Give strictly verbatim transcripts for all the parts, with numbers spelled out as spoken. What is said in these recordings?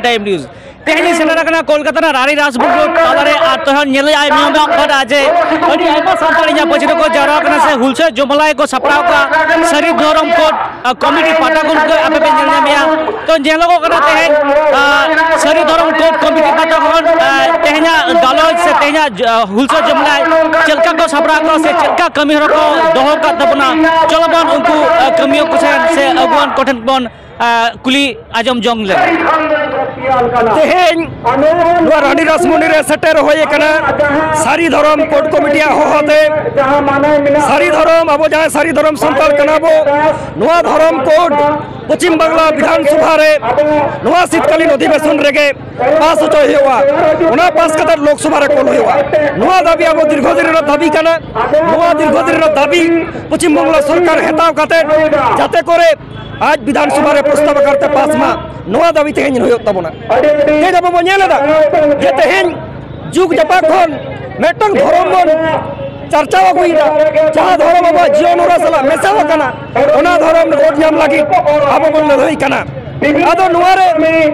Time news. ᱛᱮᱦᱮᱧ ᱤᱧ ᱥᱮᱴᱮᱨ ᱟᱠᱟᱱᱟ ᱠᱚᱞᱠᱟᱛᱟ ᱨᱮᱱᱟᱜ ᱨᱟᱱᱤ ᱨᱟᱥ ᱢᱚᱱᱫᱤᱨ ᱛᱟᱞᱟᱨᱮ, ᱟᱨ ᱛᱮᱦᱮᱧ ᱧᱮᱞ ᱧᱟᱢ ᱟᱠᱟᱫᱟ ᱡᱮ ᱟᱹᱰᱤ ᱟᱭᱢᱟ ᱥᱟᱱᱛᱟᱲ ᱤᱧᱟᱹᱜ ᱯᱟᱹᱪᱷᱤ ᱨᱮᱠᱚ ᱡᱟᱣᱨᱟ ᱠᱟᱱᱟ ᱥᱮ ᱦᱩᱞᱥᱟᱹ ᱡᱚᱢᱞᱟᱭ ᱠᱚ ᱥᱟᱯᱲᱟᱣ ᱠᱟᱜᱼᱟ ᱥᱟᱹᱨᱤ ᱫᱷᱚᱨᱚᱢ ᱠᱳᱰ ᱠᱚᱢᱤᱴᱤ ᱯᱟᱦᱴᱟ ᱠᱷᱚᱱ ᱠᱚ ᱟᱯᱮ ᱯᱮ ᱧᱮᱞ ᱧᱟᱢᱮᱭᱟ᱾ ᱛᱚ ᱧᱮᱞᱚᱜᱚᱜ ᱠᱟᱱᱟ ᱛᱮᱦᱮᱧ ᱥᱟᱹᱨᱤ ᱫᱷᱚᱨᱚᱢ ᱠᱳᱰ ᱠᱚᱢᱤᱴᱤ ᱯᱟᱦᱴᱟ ᱠᱷᱚᱱ ᱛᱮᱦᱮᱧᱟᱜ ᱜᱟᱞᱚᱪ ᱥᱮ ᱛᱮᱦᱮᱧᱟᱜ ᱦᱩᱞᱥᱟᱹ ᱡᱚᱢᱞᱟᱭ ᱪᱮᱫ ᱞᱮᱠᱟ ᱠᱚ ᱥᱟᱯᱲᱟᱣ ᱠᱟᱜᱼᱟ ᱥᱮ ᱪᱮᱫ ᱞᱮᱠᱟ ᱠᱟᱹᱢᱤ ᱦᱚᱨᱟ ᱠᱚ ᱫᱚᱦᱚ ᱠᱟᱜ ᱛᱟᱵᱚᱱᱟ, ᱪᱚᱞᱚ ᱵᱚᱱ ᱩᱱᱠᱩ ᱠᱟᱹᱢᱤᱭᱟᱹ ᱠᱚ ᱴᱷᱮᱱ ᱥᱮ ᱟᱹᱜᱩᱣᱟᱱ ᱠᱚᱴᱷᱮᱱ ᱵᱚᱱ ᱠᱩᱞᱤ ᱟᱸᱡᱚᱢ ᱡᱚᱝ ᱞᱮᱱ᱾ ᱛᱮᱦᱮᱧ ᱱᱚᱣᱟ ᱨᱟᱱᱤ ᱨᱟᱥᱢᱚᱱᱤ ᱨᱮ ᱥᱮᱴᱮᱨ ᱦᱩᱭ ᱟᱠᱟᱱᱟ ᱥᱟᱹᱨᱤ ᱫᱷᱚᱨᱚᱢ ᱠᱳᱰ ᱠᱚᱢᱤᱴᱤᱭᱟᱜ ᱦᱚᱦᱚᱛᱮ᱾ ᱥᱟᱹᱨᱤ ᱫᱷᱚᱨᱚᱢ, ᱟᱵᱚ ᱡᱟᱦᱟᱸᱭ ᱥᱟᱹᱨᱤ ᱫᱷᱚᱨᱚᱢ ᱥᱟᱱᱛᱟᱲ ᱠᱟᱱᱟ ᱵᱚ, ᱱᱚᱣᱟ ᱫᱷᱚᱨᱚᱢ ᱠᱳᱰ ᱯᱚᱪᱷᱤᱢ ᱵᱟᱝᱞᱟ ᱵᱤᱫᱷᱟᱱ ᱥᱚᱵᱷᱟ ᱨᱮ ᱱᱚᱣᱟ ᱥᱤᱛᱠᱟᱞᱤᱱ ᱚᱫᱷᱤᱵᱮᱥᱚᱱ ᱨᱮᱜᱮ ᱯᱟᱥ ᱦᱚᱪᱚᱭ ᱦᱩᱭᱩᱜᱼᱟ᱾ ᱚᱱᱟ ᱯᱟᱥ ᱠᱟᱛᱮ ᱞᱳᱠᱥᱚᱵᱷᱟ ᱨᱮ ᱠᱳᱞ ᱦᱩᱭᱩᱜᱼᱟ᱾ ᱱᱚᱣᱟ ᱫᱟᱹᱵᱤ ᱟᱵᱚ ᱫᱤᱨᱜᱷᱚ ᱫᱤᱱ ᱨᱮᱱᱟᱜ ᱫᱟᱹᱵᱤ ᱠᱟᱱᱟ᱾ ᱱᱚᱣᱟ ᱫᱤᱨᱜᱷᱚ ᱫᱤᱱ ᱨᱮᱱᱟᱜ ᱫᱟᱹᱵᱤ ᱯᱚᱪᱷᱤᱢ ᱵᱟᱝᱞᱟ ᱥᱚᱨᱠᱟᱨ ᱦᱟᱛᱟᱣ ᱠᱟᱛᱮ ᱡᱟᱛᱮ ᱠᱚᱨᱮ ᱟᱡ ᱵᱤᱫᱷᱟᱱ ᱥᱚᱵᱷᱟ ᱨᱮ ᱯᱨᱚᱥᱛᱟᱵ ᱟᱠᱟᱨ ᱛᱮ ᱯᱟᱥ ᱢᱟ, ᱱᱚᱣᱟ ᱫᱟᱹᱵᱤ ᱛᱮᱦᱮᱧ ᱦᱩᱭᱩᱜ ᱛᱟᱵᱚᱱᱟ᱾ ᱛᱮᱦᱮᱧ ᱟᱵᱚ ᱵᱚᱱ ᱧᱮᱞ ᱮᱫᱟ ᱡᱮ ᱛᱮᱦᱮᱧ ᱡᱩᱜᱽ ᱡᱟᱯᱟᱜ ᱠᱷᱚᱱ ᱢᱤᱫᱴᱟᱝ ᱫᱷᱚᱨᱚᱢ ᱵᱚᱱ ᱪᱟᱨᱪᱟᱣ ᱟᱹᱜᱩᱭᱮᱫᱟ, ᱡᱟᱦᱟᱸ ᱫᱷᱚᱨᱚᱢ ᱟᱵᱚᱣᱟᱜ ᱡᱤᱭᱚᱱ ᱦᱚᱨᱟ ᱥᱟᱞᱟᱜ ᱢᱮᱥᱟ ᱟᱠᱟᱱᱟ, ᱚᱱᱟ ᱫᱷᱚᱨᱚᱢ ᱨᱮ ᱵᱷᱳᱴ ᱧᱟᱢ ᱞᱟᱹᱜᱤᱫ ᱟᱵᱚ ᱵᱚᱱ ᱞᱟᱹᱲᱦᱟᱹᱭ ᱠᱟᱱᱟ᱾ ᱟᱫᱚ ᱱᱚᱣᱟ ᱨᱮ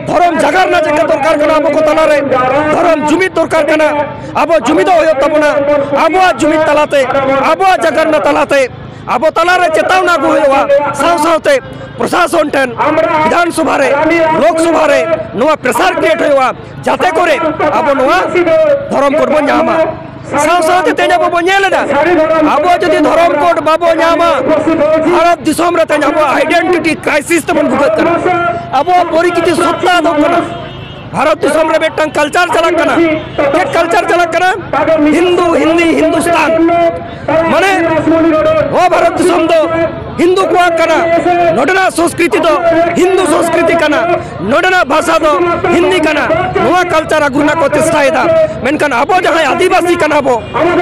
ᱫᱷᱚᱨᱚᱢ ᱡᱟᱜᱟᱨᱱᱟ ᱪᱮᱫ ᱫᱚᱨᱠᱟᱨ ᱠᱟᱱᱟ? ᱟᱵᱚ ᱠᱚ ᱛᱟᱞᱟᱨᱮ ᱫᱷᱚᱨᱚᱢ ᱡᱩᱢᱤᱫ ᱫᱚᱨᱠᱟᱨ ᱠᱟᱱᱟ᱾ ᱟᱵᱚ ᱡᱩᱢᱤᱫᱚᱜ ᱦᱩᱭᱩᱜ ᱛᱟᱵᱚᱱᱟ᱾ ᱟᱵᱚᱣᱟᱜ ᱡᱩᱢᱤᱫ ᱛᱟᱞᱟᱛᱮ, ᱟᱵᱚᱣᱟᱜ ᱡᱟᱜᱟᱨᱱᱟ ᱛᱟᱞᱟᱛᱮ ᱟᱵᱚ ᱛᱟᱞᱟᱨᱮ ᱪᱮᱛᱟᱣᱱᱟ ᱟᱹᱜᱩ ᱦᱩᱭᱩᱜᱼᱟ᱾ ᱥᱟᱶ ᱥᱟᱶᱛᱮ ᱯᱨᱚᱥᱟᱥᱚᱱ ᱴᱷᱮᱱ, ᱵᱤᱫᱷᱟᱱ ᱥᱚᱵᱷᱟ ᱨᱮ, ᱞᱳᱠ ᱥᱚᱵᱷᱟ ᱨᱮ ᱱᱚᱣᱟ ᱯᱨᱮᱥᱟᱨ ᱠᱨᱤᱭᱮᱴ ᱦᱩᱭᱩᱜᱼᱟ, ᱡᱟᱛᱮ ᱠᱚᱨᱮ ᱟᱵᱚ ᱱᱚᱣᱟ ᱫᱷᱚᱨᱚᱢ ᱠᱳᱰ ᱵᱚᱱ ᱧᱟᱢᱟ᱾ ᱥᱟᱶ ᱥᱟᱶᱛᱮ ᱛᱮᱦᱮᱧ ᱟᱵᱚ ᱵᱚᱱ ᱧᱮᱞ ᱮᱫᱟ, ᱟᱵᱚ ᱡᱩᱫᱤ ᱫᱷᱚᱨᱚᱢ ᱠᱳᱰ ᱵᱟᱵᱚ ᱧᱟᱢᱟ, ᱵᱷᱟᱨᱚᱛ ᱫᱤᱥᱚᱢ ᱨᱮ ᱛᱮᱦᱮᱧ ᱟᱵᱚᱣᱟᱜ ᱟᱭᱰᱮᱱᱴᱤᱴᱤ ᱠᱨᱟᱭᱥᱤᱥ ᱛᱮᱵᱚᱱ ᱵᱷᱩᱜᱟᱹᱜ ᱠᱟᱱᱟ᱾ ᱟᱵᱚᱣᱟᱜ ᱯᱚᱨᱤᱪᱤᱛᱤ ᱥᱚᱛᱛᱟ ᱫᱚ ᱠᱟᱱᱟ᱾ ᱵᱷᱟᱨᱚᱛ ᱫᱤᱥᱚᱢ ᱨᱮ ᱢᱤᱫᱴᱟᱝ ᱠᱟᱞᱪᱟᱨ ᱪᱟᱞᱟᱜ ᱠᱟᱱᱟ᱾ ᱪᱮᱫ ᱠᱟᱞᱪᱟᱨ ᱪᱟᱞᱟᱜ ᱠᱟᱱᱟ? ᱦᱤᱱᱫᱩ, ᱦᱤᱱᱫᱤ, ᱦᱤᱱᱫᱩᱥᱛᱟᱱ᱾ ᱢᱟᱱᱮ ᱱᱚᱣᱟ ᱵᱷᱟᱨᱚᱛ ᱫᱤᱥᱚᱢ ᱫᱚ ᱦᱤᱱᱫᱩ ᱠᱚᱣᱟᱜ ᱠᱟᱱᱟ᱾ ᱱᱚᱰᱮᱱᱟᱜ ᱥᱚᱸᱥᱠᱨᱤᱛᱤ ᱫᱚ ᱦᱤᱱᱫᱩ ᱥᱚᱸᱥᱠᱨᱤᱛᱤ ᱠᱟᱱᱟ᱾ ᱱᱚᱰᱮᱱᱟᱜ ᱵᱷᱟᱥᱟ ᱫᱚ ᱦᱤᱱᱫᱤ ᱠᱟᱱᱟ᱾ ᱱᱚᱣᱟ ᱠᱟᱞᱪᱟᱨ ᱟᱹᱜᱩ ᱨᱮᱱᱟᱜ ᱠᱚ ᱪᱮᱥᱴᱟᱭᱮᱫᱟ᱾ ᱢᱮᱱᱠᱷᱟᱱ ᱟᱵᱚ ᱡᱟᱦᱟᱸᱭ ᱟᱹᱫᱤᱵᱟᱹᱥᱤ ᱠᱟᱱᱟ ᱵᱚ,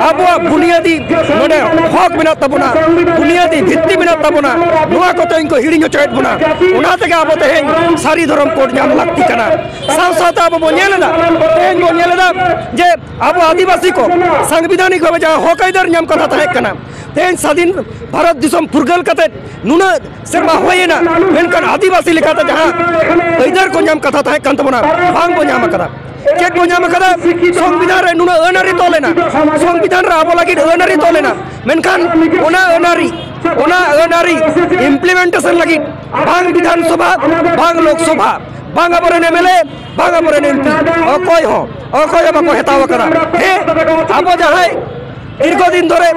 ᱟᱵᱚᱣᱟᱜ ᱵᱩᱱᱤᱭᱟᱹᱫᱤ ᱱᱚᱰᱮ ᱦᱚᱠ ᱢᱮᱱᱟᱜ ᱛᱟᱵᱚᱱᱟ, ᱵᱩᱱᱤᱭᱟᱹᱫᱤ ᱵᱷᱤᱛᱛᱤ ᱢᱮᱱᱟᱜ ᱛᱟᱵᱚᱱᱟ, ᱱᱚᱣᱟ ᱠᱚ ᱛᱮᱦᱮᱧ ᱠᱚ ᱦᱤᱲᱤᱧ ᱦᱚᱪᱚᱭᱮᱫ ᱵᱚᱱᱟ᱾ ᱚᱱᱟ ᱛᱮᱜᱮ ᱟᱵᱚ ᱛᱮᱦᱮᱧ ᱥᱟᱹᱨᱤ ᱫᱷᱚᱨᱚᱢ ᱠᱳᱰ ᱧᱟᱢ ᱞᱟᱹᱠᱛᱤ ᱠᱟᱱᱟ᱾ ᱥᱟᱶ ᱥᱟᱶᱛᱮ ᱟᱵᱚ ᱵᱚᱱ ᱧᱮᱞ ᱮᱫᱟ, ᱛᱮᱦᱮᱧ ᱵᱚᱱ ᱧᱮᱞ ᱮᱫᱟ ᱡᱮ ᱟᱵᱚ ᱟᱹᱫᱤᱵᱟᱹᱥᱤ ᱠᱚ ᱥᱟᱝᱵᱤᱫᱷᱟᱱᱤᱠ ᱵᱷᱟᱵᱮ ᱡᱟᱦᱟᱸ ᱦᱚᱠ ᱟᱹᱭᱫᱟᱹᱨ ᱧᱟᱢ ᱠᱟᱛᱷᱟ ᱛᱟᱦᱮᱸ ᱠᱟᱱᱟ, ᱛᱮᱦᱮᱧ ᱥᱟᱫᱷᱤᱱ ᱵᱷᱟᱨᱚᱛ ᱫᱤᱥᱚᱢ ᱯᱷᱩᱨᱜᱟᱹᱞ ᱠᱟᱛᱮ ᱩᱱᱟᱹᱜ ᱥᱮᱨᱢᱟ ᱦᱩᱭᱮᱱᱟ, ᱢᱮᱱᱠᱷᱟᱱ ᱟᱹᱫᱤᱵᱟᱹᱥᱤ ᱞᱮᱠᱟᱛᱮ ᱡᱟᱦᱟᱸ ᱟᱹᱭᱫᱟᱹᱨ ᱠᱚ ᱧᱟᱢ ᱠᱟᱛᱷᱟ ᱛᱟᱦᱮᱸ ᱠᱟᱱ ᱛᱟᱵᱚᱱᱟ, ᱵᱟᱝ ᱵᱚ ᱧᱟᱢ ᱟᱠᱟᱫᱟ᱾ ᱪᱮᱫ ᱵᱚ ᱧᱟᱢ ᱟᱠᱟᱫᱟ? ᱥᱚᱝᱵᱤᱫᱷᱟᱱ ᱨᱮ ᱱᱩᱱᱟᱹᱜ ᱟᱹᱱ ᱟᱹᱨᱤ ᱛᱚᱞ ᱮᱱᱟ, ᱥᱚᱝᱵᱤᱫᱷᱟᱱ ᱨᱮ ᱟᱵᱚ ᱞᱟᱹᱜᱤᱫ ᱟᱹᱱ ᱟᱹᱨᱤ ᱛᱚᱞ ᱮᱱᱟ, ᱢᱮᱱᱠᱷᱟᱱ ᱚᱱᱟ ᱟᱹᱱ ᱟᱹᱨᱤ, ᱚᱱᱟ ᱟᱹᱱ ᱟᱹᱨᱤ implementation ᱞᱟᱹᱜᱤᱫ ᱵᱟᱝ ᱵᱤᱫᱷᱟᱱ ᱥᱚᱵᱷᱟ, ᱵᱟᱝ ᱞᱳᱠ ᱥᱚᱵᱷᱟ, ᱵᱟᱝ ᱟᱵᱚᱨᱮᱱ ᱮᱢ ᱮᱞ ᱮ, ᱵᱟᱝ ᱟᱵᱚᱨᱮᱱ ᱮᱢ ᱯᱤ, ᱚᱠᱚᱭ ᱦᱚᱸ, ᱚᱠᱚᱭ ᱦᱚᱸ ᱵᱟᱠᱚ ᱦᱟᱛᱟᱣ ᱟᱠᱟᱫᱟ᱾ ᱦᱮᱸ, ᱟᱵᱚ ᱡᱟᱦᱟᱸᱭ ᱫᱤᱨᱜᱷᱚ ᱫᱤᱱ ᱫᱷᱚᱨᱮ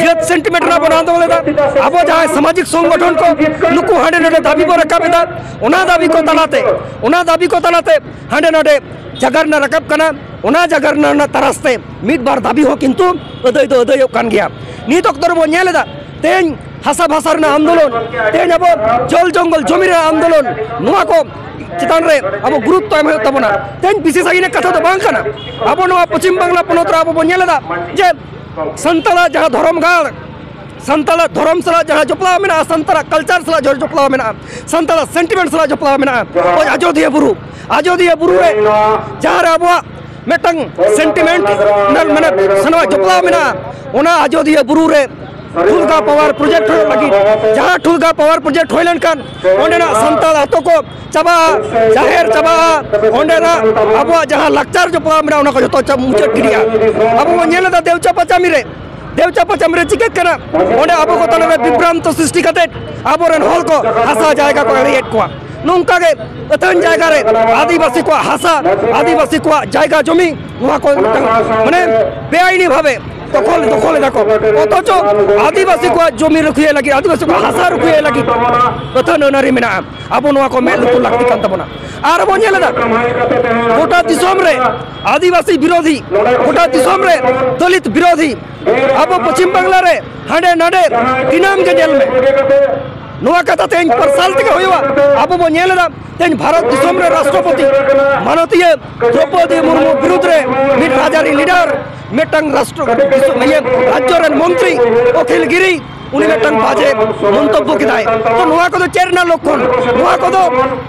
ᱡᱟᱹᱛ sentiment ᱨᱮᱱᱟᱜ ᱵᱚᱱ ᱟᱱᱫᱳᱞᱚᱱ ᱞᱮᱫᱟ, ᱟᱵᱚ ᱡᱟᱦᱟᱸᱭ ᱥᱟᱢᱟᱡᱤᱠ ᱥᱚᱝᱜᱚᱴᱷᱚᱱ ᱠᱚ, ᱱᱩᱠᱩ ᱦᱟᱸᱰᱮ ᱱᱟᱰᱮ ᱫᱟᱹᱵᱤ ᱵᱚ ᱨᱟᱠᱟᱵ ᱮᱫᱟ, ᱚᱱᱟ ᱫᱟᱹᱵᱤ ᱠᱚ ᱛᱟᱞᱟᱛᱮ, ᱚᱱᱟ ᱫᱟᱹᱵᱤ ᱠᱚ ᱛᱟᱞᱟᱛᱮ ᱦᱟᱸᱰᱮ ᱱᱟᱰᱮ ᱡᱟᱜᱟᱨᱱᱟ ᱨᱟᱠᱟᱵ ᱠᱟᱱᱟ᱾ ᱚᱱᱟ ᱡᱟᱜᱟᱨᱱᱟ ᱨᱮᱱᱟᱜ ᱛᱟᱨᱟᱥ ᱛᱮ ᱢᱤᱫ ᱵᱟᱨ ᱫᱟᱹᱵᱤ ᱦᱚᱸ ᱠᱤᱱᱛᱩ ᱟᱹᱫᱟᱹᱭ ᱫᱚ ᱟᱹᱫᱟᱹᱭᱚᱜ ᱠᱟᱱ ᱜᱮᱭᱟ᱾ ᱱᱤᱛ ᱚᱠᱛᱚ ᱨᱮᱵᱚᱱ ᱧᱮᱞ ᱮᱫᱟ, ᱛᱮᱦᱮᱧ ᱦᱟᱥᱟ ᱵᱷᱟᱥᱟ ᱨᱮᱱᱟᱜ ᱟᱱᱫᱳᱞᱚᱱ, ᱛᱮᱦᱮᱧ ᱟᱵᱚ ᱡᱚᱞ ᱡᱚᱝᱜᱚᱞ ᱡᱚᱢᱤ ᱨᱮᱱᱟᱜ ᱟᱱᱫᱳᱞᱚᱱ, ᱱᱚᱣᱟ ᱠᱚ ᱪᱮᱛᱟᱱ ᱨᱮ ᱟᱵᱚ ᱜᱩᱨᱩᱛᱛᱚ ᱮᱢ ᱦᱩᱭᱩᱜ ᱛᱟᱵᱚᱱᱟ᱾ ᱛᱮᱦᱮᱧ ᱵᱮᱥᱤ ᱥᱟᱺᱜᱤᱧ ᱨᱮᱱᱟᱜ ᱠᱟᱛᱷᱟ ᱫᱚ ᱵᱟᱝ ᱠᱟᱱᱟ᱾ ᱟᱵᱚ ᱱᱚᱣᱟ ᱯᱚᱪᱷᱤᱢ ᱵᱟᱝᱞᱟ ᱯᱚᱱᱚᱛ ᱨᱮ ᱟᱵᱚ ᱵᱚᱱ ᱧᱮᱞ ᱮᱫᱟ ᱡᱮ ᱥᱟᱱᱛᱟᱲᱟᱜ ᱡᱟᱦᱟᱸ ᱫᱷᱚᱨᱚᱢ ᱜᱟᱲ, ᱥᱟᱱᱛᱟᱲᱟᱜ ᱫᱷᱚᱨᱚᱢ ᱥᱟᱞᱟᱜ ᱡᱟᱦᱟᱸ ᱡᱚᱯᱲᱟᱣ ᱢᱮᱱᱟᱜᱼᱟ, ᱥᱟᱱᱛᱟᱲᱟᱜ culture ᱥᱟᱞᱟᱜ ᱡᱚ-, ᱡᱚᱯᱲᱟᱣ ᱢᱮᱱᱟᱜᱼᱟ, ᱥᱟᱱᱛᱟᱲᱟᱜ sentiment ᱥᱟᱞᱟᱜ ᱡᱚᱯᱲᱟᱣ ᱢᱮᱱᱟᱜᱼᱟ, ᱳᱭ ᱟᱡᱚᱫᱤᱭᱟᱹ ᱵᱩᱨᱩ, ᱟᱡᱚᱫᱤᱭᱟᱹ ᱵᱩᱨᱩ ᱨᱮ ᱡᱟᱦᱟᱸ ᱨᱮ ᱟᱵᱚᱣᱟᱜ ᱢᱤᱫᱴᱟᱝ sentiment ᱢᱟᱱᱮ ᱥᱟᱱᱟᱢᱟᱜ ᱡᱚᱯᱲᱟᱣ ᱢᱮᱱᱟᱜᱼᱟ, ᱚᱱᱟ ᱟᱡᱚᱫᱤᱭᱟᱹ ᱵᱩᱨᱩ ᱨᱮ ᱴᱷᱩᱞᱜᱟ power project ᱦᱩᱭᱩᱜ ᱞᱟᱹᱜᱤᱫ, ᱡᱟᱦᱟᱸ ᱴᱷᱩᱞᱜᱟ power project ᱦᱩᱭ ᱞᱮᱱᱠᱷᱟᱱ ᱚᱸᱰᱮᱱᱟᱜ ᱥᱟᱱᱛᱟᱲ ᱟᱛᱳ ᱠᱚ ᱪᱟᱵᱟᱜᱼᱟ, ᱡᱟᱦᱮᱨ ᱪᱟᱵᱟᱜᱼᱟ, ᱚᱸᱰᱮᱱᱟᱜ ᱟᱵᱚᱣᱟᱜ ᱡᱟᱦᱟᱸ ᱞᱟᱠᱪᱟᱨ ᱡᱚᱯᱲᱟᱣ ᱢᱮᱱᱟᱜᱼᱟ, ᱚᱱᱟ ᱠᱚ ᱡᱚᱛᱚ ᱪᱟ-, ᱢᱩᱪᱟᱹᱫ ᱜᱤᱰᱤᱜᱼᱟ᱾ ᱟᱵᱚ ᱵᱚᱱ ᱧᱮᱞ ᱮᱫᱟ ᱫᱮᱣᱪᱟ ᱯᱟᱪᱟᱢᱤ ᱨᱮ, ᱫᱮᱣᱪᱟ ᱯᱟᱪᱟᱢᱤ ᱨᱮ ᱪᱤᱠᱟᱹᱜ ᱠᱟᱱᱟ? ᱚᱸᱰᱮ ᱟᱵᱚ ᱠᱚ ᱛᱟᱞᱟᱨᱮ ᱵᱤᱵᱷᱨᱟᱱᱛᱚ ᱥᱨᱤᱥᱴᱤ ᱠᱟᱛᱮ ᱟᱵᱚᱨᱮᱱ ᱦᱚᱲ ᱠᱚ ᱦᱟᱥᱟ ᱡᱟᱭᱜᱟ ᱠᱚ ᱮᱲᱮᱭᱮᱫ ᱠᱚᱣᱟ᱾ ᱱᱚᱝᱠᱟ ᱜᱮ ᱟᱹᱛᱷᱟᱹᱱ ᱡᱟᱭᱜᱟ ᱨᱮ ᱟᱹᱫᱤᱵᱟᱹᱥᱤ ᱠᱚᱣᱟᱜ ᱦᱟᱥᱟ, ᱟᱹᱫᱤᱵᱟᱹᱥᱤ ᱠᱚᱣᱟᱜ ᱡᱟᱭᱜᱟ ᱡᱚᱢᱤ, ᱱᱚᱣᱟ ᱠᱚ ᱢᱤᱫᱴᱟᱝ ᱢᱟᱱᱮ ᱵᱮᱟᱭᱤᱱᱤ ᱵᱷᱟᱵᱮ ᱫᱚᱠᱷᱚᱞ, ᱫᱚᱠᱷᱚᱞ ᱮᱫᱟ ᱠᱚ᱾ ᱚᱛᱷᱚᱪᱚ ᱟᱹᱫᱤᱵᱟᱹᱥᱤ ᱠᱚᱣᱟᱜ ᱡᱚᱢᱤ ᱨᱩᱠᱷᱤᱭᱟᱹ ᱞᱟᱹᱜᱤᱫ, ᱟᱹᱫᱤᱵᱟᱹᱥᱤ ᱠᱚᱣᱟᱜ ᱦᱟᱥᱟ ᱨᱩᱠᱷᱤᱭᱟᱹ ᱞᱟᱹᱜᱤᱫ ᱟᱹᱛᱷᱟᱹᱱ ᱟᱹᱱ ᱟᱹᱨᱤ ᱢᱮᱱᱟᱜᱼᱟ᱾ ᱟᱵᱚ ᱱᱚᱣᱟ ᱠᱚ ᱢᱮᱫ ᱞᱩᱛᱩᱨ ᱞᱟᱹᱠᱛᱤ ᱠᱟᱱ ᱛᱟᱵᱚᱱᱟ᱾ ᱟᱨ ᱵᱚᱱ ᱧᱮᱞ ᱮᱫᱟ ᱜᱚᱴᱟ ᱫᱤᱥᱚᱢ ᱨᱮ ᱟᱹᱫᱤᱵᱟᱹᱥᱤ ᱵᱤᱨᱳᱫᱷᱤ, ᱜᱚᱴᱟ ᱫᱤᱥᱚᱢ ᱨᱮ ᱫᱚᱞᱤᱛ ᱵᱤᱨᱳᱫᱷᱤ, ᱟᱵᱚ ᱯᱚᱪᱷᱤᱢ ᱵᱟᱝᱞᱟ ᱨᱮ ᱦᱟᱸᱰᱮ ᱱᱟᱰᱮ ᱫᱤᱱᱟᱹᱢ ᱜᱮ ᱧᱮᱞ ᱢᱮ᱾ ᱱᱚᱣᱟ ᱠᱟᱛᱷᱟ ᱛᱮᱦᱮᱧ ᱯᱟᱨᱥᱟᱞ ᱛᱮᱜᱮ ᱦᱩᱭᱩᱜᱼᱟ᱾ ᱟᱵᱚ ᱵᱚᱱ ᱧᱮᱞ ᱮᱫᱟ ᱛᱮᱦᱮᱧ ᱵᱷᱟᱨᱚᱛ ᱫᱤᱥᱚᱢ ᱨᱮ ᱨᱟᱥᱴᱨᱚᱯᱚᱛᱤ ᱢᱟᱱᱚᱛᱤᱭᱟᱹ ᱫᱨᱚᱯᱚᱫᱤ ᱢᱩᱨᱢᱩ ᱵᱤᱨᱩᱫᱽ ᱨᱮ ᱢᱤᱫ ᱨᱟᱡᱽᱟᱹᱨᱤ leader, ᱢᱤᱫᱴᱟᱝ ᱨᱟᱥᱴᱨᱚ ᱫᱤᱥᱚᱢ, ᱤᱭᱟᱹ, ᱨᱟᱡᱽᱡᱚ ᱨᱮᱱ ᱢᱚᱱᱛᱨᱤ ᱚᱠᱷᱤᱞ ᱜᱤᱨᱤ ᱩᱱᱤ ᱢᱤᱫᱴᱟᱝ ᱵᱟᱡᱮ ᱢᱚᱱᱛᱚᱵᱵᱚ ᱠᱮᱫᱟᱭ᱾ ᱛᱚ, ᱱᱚᱣᱟ ᱠᱚᱫᱚ ᱪᱮᱫ ᱨᱮᱱᱟᱜ ᱞᱚᱠᱠᱷᱚᱱ? ᱱᱚᱣᱟ ᱠᱚᱫᱚ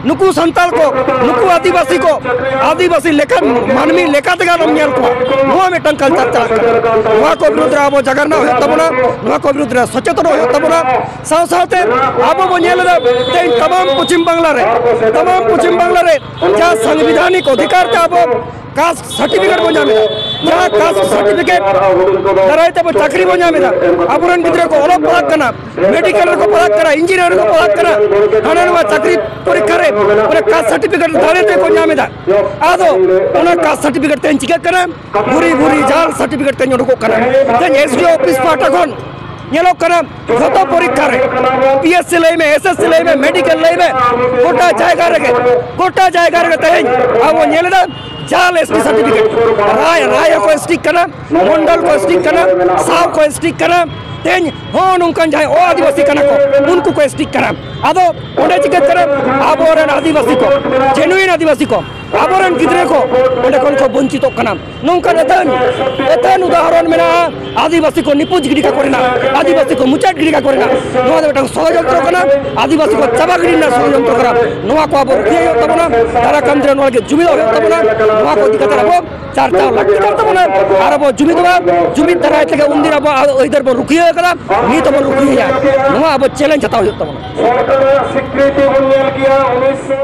ᱱᱩᱠᱩ ᱥᱟᱱᱛᱟᱲ ᱠᱚ, ᱱᱩᱠᱩ ᱟᱹᱫᱤᱵᱟᱹᱥᱤ ᱠᱚ, ᱟᱹᱫᱤᱵᱟᱹᱥᱤ ᱞᱮᱠᱟᱱ ᱢᱟᱹᱱᱢᱤ ᱞᱮᱠᱟ ᱛᱮᱜᱮ ᱟᱞᱚᱢ ᱧᱮᱞ ᱠᱚᱣᱟ᱾ ᱱᱚᱣᱟ ᱢᱤᱫᱴᱟᱝ culture ᱪᱟᱞᱟᱜ ᱠᱟᱱᱟ᱾ ᱱᱚᱣᱟ ᱠᱚ ᱵᱤᱨᱩᱫᱽ ᱨᱮ ᱟᱵᱚ ᱡᱟᱜᱟᱨᱱᱟ ᱦᱩᱭᱩᱜ ᱛᱟᱵᱚᱱᱟ, ᱱᱚᱣᱟ ᱠᱚ ᱵᱤᱨᱩᱫᱽ ᱨᱮ ᱥᱚᱪᱮᱛᱚᱱ ᱦᱩᱭᱩᱜ ᱛᱟᱵᱚᱱᱟ᱾ ᱥᱟᱶ ᱥᱟᱶᱛᱮ ᱟᱵᱚ ᱵᱚ ᱧᱮᱞ ᱮᱫᱟ, ᱛᱮᱦᱮᱧ ᱛᱟᱢᱟᱢ ᱯᱚᱪᱷᱤᱢ ᱵᱟᱝᱞᱟ ᱨᱮ, ᱛᱟᱢᱟᱢ ᱯᱚᱪᱷᱤᱢ ᱵᱟᱝᱞᱟ ᱨᱮ ᱡᱟᱦᱟᱸ ᱥᱟᱝᱵᱤᱫᱷᱟᱱᱤᱠ ᱚᱫᱷᱤᱠᱟᱨ ᱛᱮ ᱟᱵᱚ caste certificate ᱵᱚᱱ ᱧᱟᱢ ᱮᱫᱟ, ᱡᱟᱦᱟᱸ caste certificate ᱫᱟᱨᱟᱭ ᱛᱮ ᱟᱵᱚ ᱪᱟᱹᱠᱨᱤ ᱵᱚᱱ ᱧᱟᱢ ᱮᱫᱟ, ᱟᱵᱚᱨᱮᱱ ᱜᱤᱫᱽᱨᱟᱹ ᱠᱚ ᱚᱞᱚᱜ ᱯᱟᱲᱦᱟᱜ ᱠᱟᱱᱟ, medical ᱨᱮᱠᱚ ᱯᱟᱲᱦᱟᱜ ᱠᱟᱱᱟ, engineer ᱨᱮᱠᱚ ᱯᱟᱲᱦᱟᱜ ᱠᱟᱱᱟ, ᱦᱟᱱᱟ ᱱᱚᱣᱟ ᱪᱟᱹᱠᱨᱤ ᱯᱚᱨᱤᱠᱠᱷᱟ ᱨᱮ ᱚᱱᱟ caste certificate ᱫᱟᱲᱮ ᱛᱮᱠᱚ ᱧᱟᱢ ᱮᱫᱟ᱾ ᱟᱫᱚ ᱚᱱᱟ caste certificate ᱛᱮ ᱪᱤᱠᱟᱹᱜ ᱠᱟᱱᱟ? ᱵᱷᱩᱨᱤ ᱵᱷᱩᱨᱤ ᱡᱟᱞ certificate ᱛᱮ ᱩᱰᱩᱠᱚᱜ ᱠᱟᱱᱟ᱾ ᱛᱮᱦᱮᱧ S D O office ᱯᱟᱦᱴᱟ ᱠᱷᱚᱱ ᱧᱮᱞᱚᱜ ᱠᱟᱱᱟ, ᱡᱷᱚᱛᱚ ᱯᱚᱨᱤᱠᱠᱷᱟ ᱨᱮ, P S C ᱞᱟᱹᱭ ᱢᱮ, S S C ᱞᱟᱹᱭ ᱢᱮ, medical ᱞᱟᱹᱭ ᱢᱮ, ᱜᱚᱴᱟ ᱡᱟᱭᱜᱟ ᱨᱮᱜᱮ, ᱜᱚᱴᱟ ᱡᱟᱭᱜᱟ ᱨᱮᱜᱮ ᱛᱮᱦᱮᱧ ᱟᱵᱚ ᱧᱮᱞ ᱮᱫᱟ ᱡᱟᱞ S T certificate᱾ ᱨᱟᱭ, ᱨᱟᱭ ᱦᱚᱸᱠᱚ S T ᱠᱟᱱᱟ, ᱢᱚᱱᱰᱚᱞ ᱠᱚ S T ᱠᱟᱱᱟ, ᱥᱟᱶ ᱠᱚ S T ᱠᱟᱱᱟ᱾ ᱛᱮᱦᱮᱧ ᱦᱚᱸ ᱱᱚᱝᱠᱟᱱ ᱡᱟᱦᱟᱸᱭ ᱚ ᱟᱹᱫᱤᱵᱟᱹᱥᱤ ᱠᱟᱱᱟ ᱠᱚ, ᱩᱱᱠᱩ ᱠᱚ S T ᱠᱟᱱᱟ᱾ ᱟᱫᱚ ᱚᱸᱰᱮ ᱪᱤᱠᱟᱹᱜ ᱠᱟᱱᱟ? ᱟᱵᱚᱨᱮᱱ ᱟᱹᱫᱤᱵᱟᱹᱥᱤ ᱠᱚ, genuine ᱟᱹᱫᱤᱵᱟᱹᱥᱤ ᱠᱚ, ᱟᱵᱚᱨᱮᱱ ᱜᱤᱫᱽᱨᱟᱹ ᱠᱚ ᱚᱸᱰᱮ ᱠᱷᱚᱱ ᱠᱚ ᱵᱚᱧᱪᱤᱛᱚᱜ ᱠᱟᱱᱟ᱾ ᱱᱚᱝᱠᱟᱱ ᱟᱹᱛᱷᱟᱹᱱ, ᱟᱹᱛᱷᱟᱹᱱ ᱩᱫᱟᱦᱚᱨᱚᱱ ᱢᱮᱱᱟᱜᱼᱟ, ᱟᱹᱫᱤᱵᱟᱹᱥᱤ ᱠᱚ ᱱᱤᱯᱩᱡ ᱜᱤᱰᱤ ᱠᱟᱠᱚ ᱨᱮᱱᱟᱜ, ᱟᱹᱫᱤᱵᱟᱹᱥᱤ ᱠᱚ ᱢᱩᱪᱟᱹᱫ ᱜᱤᱰᱤ ᱠᱟᱠᱚ ᱨᱮᱱᱟᱜ᱾ ᱱᱚᱣᱟ ᱫᱚ ᱢᱤᱫᱴᱟᱝ ᱥᱚᱲᱚᱡᱚᱱᱛᱨᱚ ᱠᱟᱱᱟ, ᱟᱹᱫᱤᱵᱟᱹᱥᱤ ᱠᱚ ᱪᱟᱵᱟ ᱜᱤᱰᱤ ᱨᱮᱱᱟᱜ ᱥᱚᱲᱚᱡᱚᱱᱛᱨᱚ ᱠᱟᱱᱟ᱾ ᱱᱚᱣᱟ ᱠᱚ ᱟᱵᱚ ᱨᱩᱠᱷᱤᱭᱟᱹ ᱦᱩᱭᱩᱜ ᱛᱟᱵᱚᱱᱟ, ᱫᱟᱨᱟ ᱠᱟᱱ ᱫᱤᱱ ᱨᱮ ᱱᱚᱣᱟ ᱞᱟᱹᱜᱤᱫ ᱡᱩᱢᱤᱫᱚᱜ ᱦᱩᱭᱩᱜ ᱛᱟᱵᱚᱱᱟ᱾ ᱱᱚᱣᱟ ᱠᱚ ᱤᱫᱤ ᱠᱟᱛᱮ ᱟᱵᱚ ᱪᱟᱨᱪᱟᱣ ᱞᱟᱹᱠᱛᱤ ᱠᱟᱱ ᱛᱟᱵᱚᱱᱟ᱾ ᱟᱨ ᱟᱵᱚ ᱡᱩᱢᱤᱫᱚᱜᱼᱟ, ᱡᱩᱢᱤᱫ ᱫᱟᱨᱟᱭ ᱛᱮᱜᱮ ᱩᱱᱫᱤᱱ ᱟᱵᱚᱣᱟᱜ ᱟᱹᱭᱫᱟᱹᱨ ᱵᱚᱱ ᱨᱩᱠᱷᱤᱭᱟᱹ ᱟᱠᱟᱫᱟ, ᱱᱤᱛ ᱦᱚᱸᱵᱚᱱ ᱨᱩᱠᱷᱤᱭᱟᱹᱭᱟ᱾ ᱱᱚᱣᱟ ᱟᱵᱚ challenge ᱦᱟᱛᱟᱣ ᱦᱩᱭᱩᱜ ᱛᱟᱵᱚᱱᱟ᱾ ᱥᱚᱨᱠᱟᱨᱟᱜ ᱥᱤᱠᱨᱤᱛᱤ ᱵᱚᱱ ᱧᱮᱞ ᱠᱮᱭᱟ ᱩᱱᱤᱥᱥᱚ